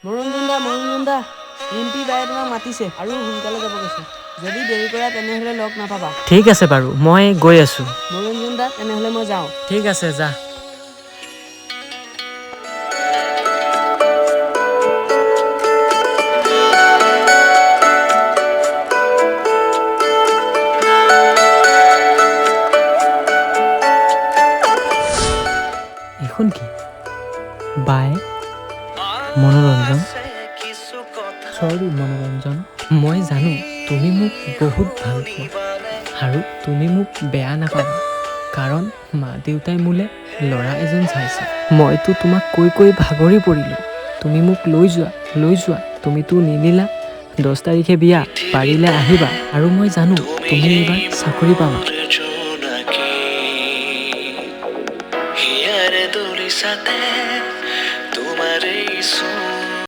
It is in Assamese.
মনোৰঞ্জন দা, মনোৰঞ্জন দা, ৰিম্পী বায়ে তোমাক মাতিছে আৰু সোনকালে যাব কৈছে। যদি দেৰি কৰা তেনেহ'লে লগ নাপাবা। ঠিক আছে বাৰু, মই গৈ আছোঁ। মনোৰঞ্জন দা, তেনেহ'লে মই যাওঁ। ঠিক আছে, যা। এইখন কি বাই মনোৰঞ্জন? চৰি মনোৰঞ্জন, মই জানো তুমি মোক বহুত ভাল পোৱা আৰু তুমি মোক বেয়া নাপাবা, কাৰণ মা দেউতাই মোলৈ ল'ৰা এজন চাইছে। মইতো তোমাক কৈ কৈ ভাগৰি পৰিলোঁ, তুমি মোক লৈ যোৱা, লৈ যোৱা, তুমিতো নিনিলা। 10 তাৰিখে বিয়া, পাৰিলে আহিবা। আৰু মই জানো তুমি এইবাৰ চাকৰি পাবা। হিয়াৰ দলিচাতে